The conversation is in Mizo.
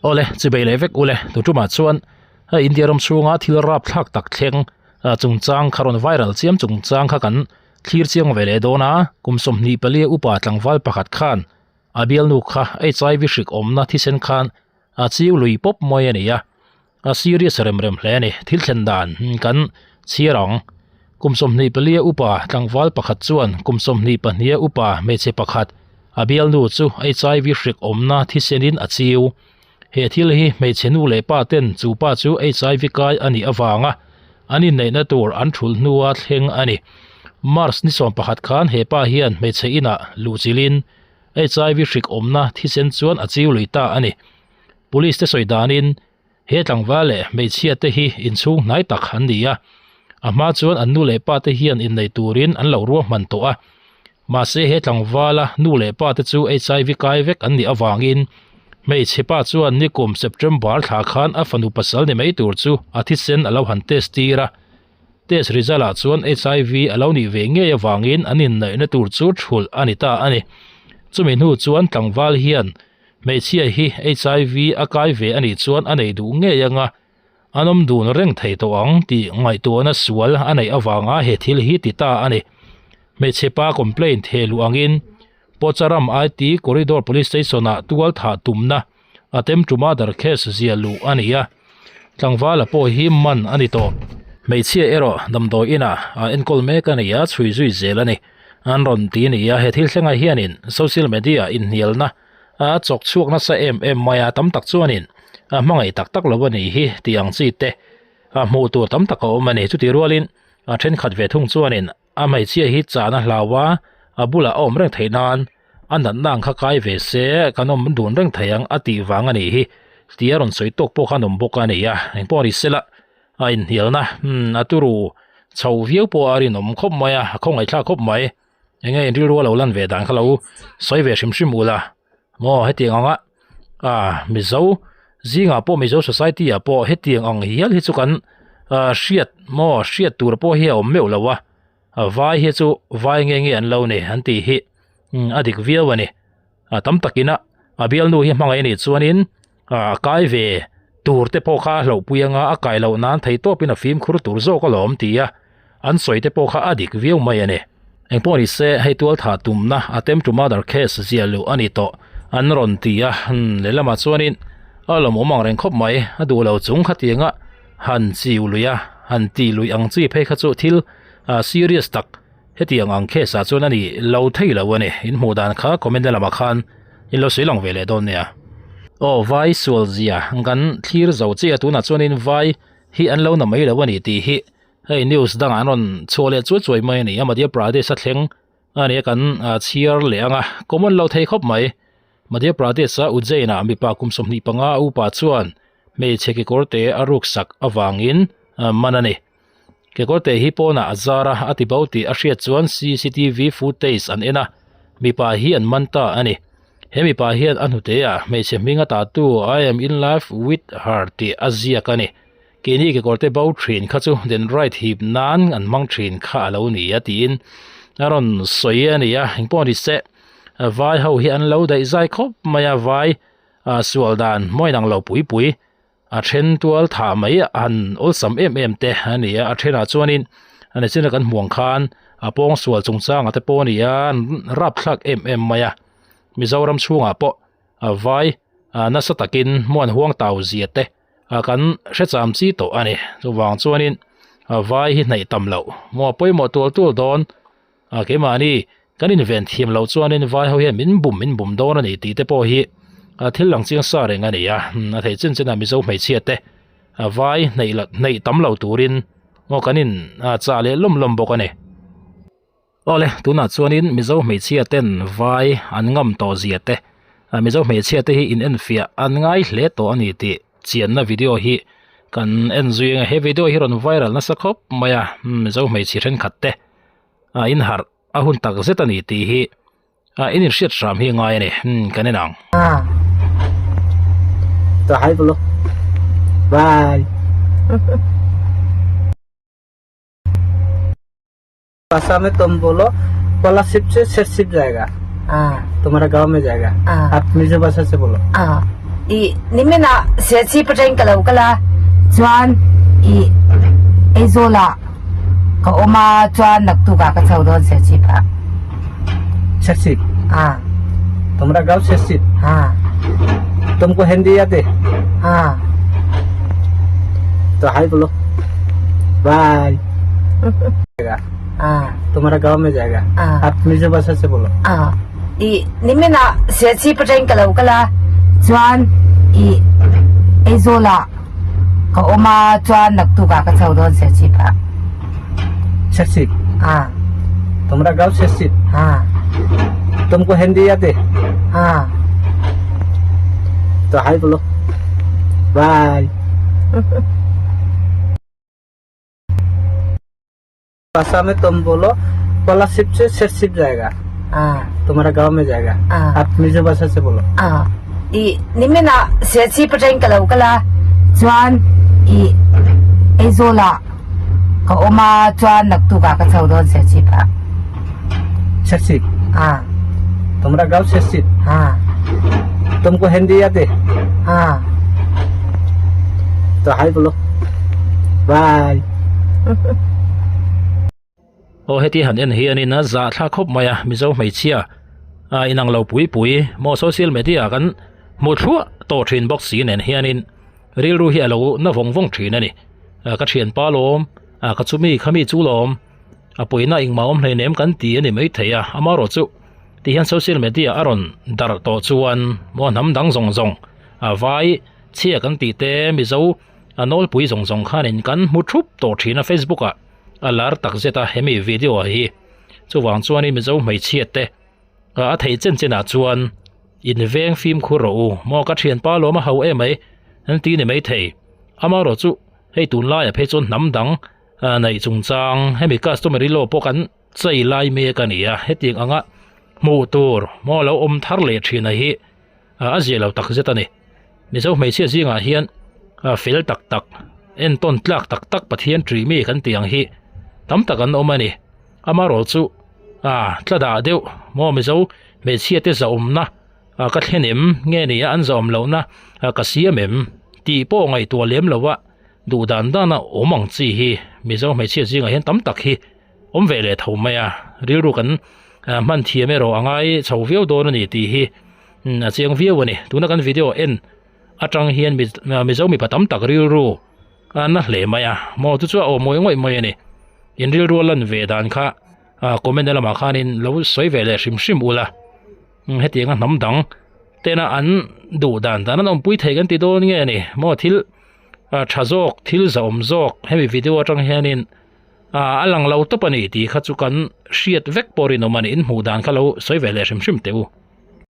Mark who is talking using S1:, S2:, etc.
S1: Awle, chibei leh vek ule, tu tumah chuan India ram chhunga thil rapthlak tak thleng chungchang kha rawn viral chiam chungchang kha kan thlir chiang ve leh dawn a, kum 24 upa tlangval pakhat khan a bialnu kha HIV hrik awmna thisen khan a chiu lui pawp mai a ni a, a serious rem rem hle a ni. Thil thlen dan kan chhiar ang. Kum 24 upa tlangval pakhat chuan kum 22 upa hmeichhe pakhat a bialnu chu HIV hrik awmna thisenin a chiu. He thil hi hmeichhe nu leh pa ten chu pa chu HIV kai a nih avanga an inneihna tur an thulh hnua thleng a ni. March ni 11 khan he pa hian hmeichhe inah luhchilhin HIV hrik awmna thisen chuan a chiu lui ta a ni. Police te sawi danin he tlangval leh hmeichhia te hi inchhung hnai tak an ni a, a hma chuan an nu leh pa te hian innei turin an lo ruahman tawh a. Mahse he tlangvala nu leh pa te chu HIV kai vek an nih avangin hmeichhe pa chuan nikum September thla khan a fanu pasal ni mai tur chu a thisen a lo han test tir a. Test result ah chuan HIV a lo nih ve ngei avangin an innaihna tur chu thulh a ni ta a ni. Chumi hnu chuan tlangval hian hmeichhia hi HIV a kai ve a nih chuan a nei duh ngei anga an awm dun reng thei tawh ang tih ngaihtuahna sual a neih avanga he thil hi ti ta a ni. Hmeichhe pa complaint theh luh angin Pocharam IT Corridor Police Station-ah tual thah tumna attempt to murder case zia luh a ni a, tlangvala pawh hi man a ni tawh. Hmeichhia erawh damdawi inah a enkawl mek a ni a, chhui zui zel a ni. An rawn ti a ni a, he thil thlengah hianin social media inhnialna a chawk chhuak nasa em em mai a, tam tak chuanin a hmangaih tak tak lo a nih hi tih ang chi te a hmuh tur tam tak a awm a ni. Chutih rualin a thenkhat ve thung chuanin a hmeichhia hi chan a hlau a, a bulah a awm reng theih nan a natna ang kha kai ve se kan awm dun reng thei ang a tih vang a nih hi tih a rawn sawi tawk pawh khan awm bawk a ni a, engpawh ni sela a inhnialna a turu chho viau pawh a rinawm khawp mai a, a khawngaihthlak khawp mai. Enge in rilru a lo lan ve dan kha lo sawi ve hrim hrim ula maw hetiang anga ah Mizo zingah pawh Mizo society ah pawh hetiang ang hial hi chu kan ah hriat maw hriat tur pawh hi a awm meuh lo a vai hi chu vai nge nge an lo ni an tih hi a dik viau a ni a tam takin a a bialnu hi hmangaih a nih chuanin ah kai ve tur te pawh kha a hlauhpui anga a kai loh nan theihtawpin a fimkhur tur zawk alawm ti a an sawi te pawh kha a dik viau mai a ni. Engpawh ni se hei tual thah tumna attempt to murder case zia luh a ni tawh an rawn ti a lehlamah chuanin a lawmawm ang reng khawp mai a duh lo chung khatianga han chiu lui a han ti lui ang chi phei kha chu thil serious tak Hetiang ang case ah chuan a ni lo thei lo a ni. In hmuh dan kha comment na lamah khan in lo sawi lang ve leh dawn nia. Aw vai sual zia kan thlir zo chiah a tunah chuanin vai hi an lo na mai lo a ni tih hi hei news dangah an rawn chhuah leh chuai chuai mai a ni a Madhya Pradesh a thleng a ni a kan chhiar leh ang a common lo thei khawp mai. Madhya Pradesh a Ujjain ah mipa kum 25 a upa chuan hmeichhe kekawr te a ruksak avangin man a ni. Kekawrte hi pawnah a zar a, a ti bo tih a hriat chuan cctv footage an en a, mipa hi an man ta a ni. He mipa hian a hnute ah hmeichhe hming a tatu I am in love with her tih a ziak a ni. Keini kekawrte bo thin kha chu den right hip nan an hmang thin kha a lo ni a tiin a rawn sawi a ni a, engpawh ni se vai ho hi an lo daih zai khawp mai a, vai sual dan mawi nang lo pui pui. A then tual thah mai han awlsam em em te a ni a, a thenah chuanin a ni china kan hmuh ang khan a pawng sual chungchangah te pawh a ni a, an rapthlak em em mai a, Mizoram chhungah pawh a vai nasa takin muan huang tau zia te kan hre cham chi tawh a ni, chuvang chuanin a vai hi hnaih tam loh maw pawimawh tual tual dawn a keimahni kan inven thiam loh chuanin vai ho hian min bum min bum dawn a ni tih te pawh hi a thil lang chiang sa reng a ni a a theih chin chin a mizo hmeichhia te a vai hneih la hneih tam lo turin maw kan in chah leh lawm lawm bawk a ni. Awle tunah chuanin mizo hmeichhia ten vai an ngam tawh zia te mizo hmeichhia te hi in enfiah an ngai hle tawh a ni tih chianna video hi kan en zui ang a he video hi rawn viral nasa khawp mai a mizo hmeichhe thenkhat te a in harh a hun tak zet a ni tih hi a in inhriat hram hi a ngai a ni umm kan en ang.
S2: To hi bolo bye भाषा में तुम बोलो स्कॉलरशिप से सेटशिप जाएगा
S3: हाँ
S2: तुम्हारा गांव में जाएगा
S3: हाँ।
S2: आप मिर्जा भाषा से बोलो
S3: हाँ। I niminah Serchhip atangin ka lo kal a, chuan i Aizawlah ka awm a, chuan naktukah ka chho dawn Serchhipah.
S2: Serchhip?
S3: Haa.
S2: Tumra gao Serchhip?
S3: Haa.
S2: Tumko Hindi aate?
S3: Haa.
S2: To hi bolo. Bye.
S3: Haa.
S2: Tumhara gaon mein jayega.
S3: Haa.
S2: Aap Mizo bhasha se bolo.
S3: Haa. I niminah Serchhip atangin ka lo kal a, chuan i Aizawlah ka awm a, chuan naktukah ka chho dawn Serchhipah.
S2: Serchhip?
S3: Haa.
S2: Tumhara gaon Serchhip?
S3: Haa.
S2: Tumko Hindi aate?
S3: Haa.
S2: To hi bolo. Bye. भाषा में तुम बोलो कोलासिप से सेरसिप जाएगा
S3: हाँ
S2: तुम्हारा गांव में जाएगा
S3: हाँ।
S2: आप मिजो भाषा से बोलो
S3: हाँ i niminah Serchhip atangin ka lo kal a chuan i Aizawlah ka awm a chuan naktukah ka chho dawn Serchhipah
S2: Serchhip
S3: हाँ
S2: तुम्हारा गांव सेरसिप
S3: हाँ
S2: तुमको हिंदी आते
S3: हाँ
S2: तो हाय बोलो bye
S1: Aw heti han en hianin a zah thla khawp mai a Mizo hmeichhia a inang lo pui pui maw social media kan hmu thluah tawh thin bawk si nen hianin rilru hi a lo na vawng vawng thin a ni ka thianpa lawm a ka chumi khami chu lawm A puihna engmah awm hleinem kan ti a ni maithei a, amaherawh chu ti hian social media a rawn darh tawh chuan maw hnam dang zawng zawng a vai chhia kan tih te Mizo a nawlpui zawng zawng khanin kan hmu thup tawh thin a Facebook ah a lar tak zet a hemi video ah hi chuvang chuanin Mizo hmeichhia te a theih chen chen ah chuan in veng fimkhur rawh u maw ka thianpa lawm a ho em mai an ti ni maithei amaherawh chu hei tunlaiah phei chuan hnam dang Neih chungchang hemi customary law pawh kan chei lai mek a ni a, hetiang anga hmuh tur maw lo awm thar leh thin a hi a zia lo tak zet a ni. Mizo hmeichhia zingah hian fel tak tak, entawn tlak tak tak Pathian ṭih mi kan tih ang hi tam tak an awm a ni. Amaherawh chu tla dah deuh maw Mizo hmeichhia te zahawmna ka thlen em nge ni a an zahawm lohna ka siam em tih pawh ngaihtuah lem lo a. Duh dan dana awm ang chi hi Mizo hmeichhia zingah hian tam tak hi awm ve leh tho mai a, rilru kan hman thiam erawh a ngai chho viau dawn a ni tih hi a chiang viau a ni. Tuna kan video en atang hian Mizo mipa tam tak rilru a na hle mai a, maw chu chu a awm ngawih ngawih mai a ni. In rilru a lan ve dan kha comment lamah khanin lo sawi ve leh hrim hrim ula. Hetianga hnam dang tena an duh dan dan an awmpui thei kan ti dawn nge ni maw thil tha zawk thil zahawm zawk hemi video atang hianin a lang lo tawp a ni tih kha chu kan hriat vek pawh rinawm a ni in hmuh dan kha lo sawi ve leh hrim hrim teh u.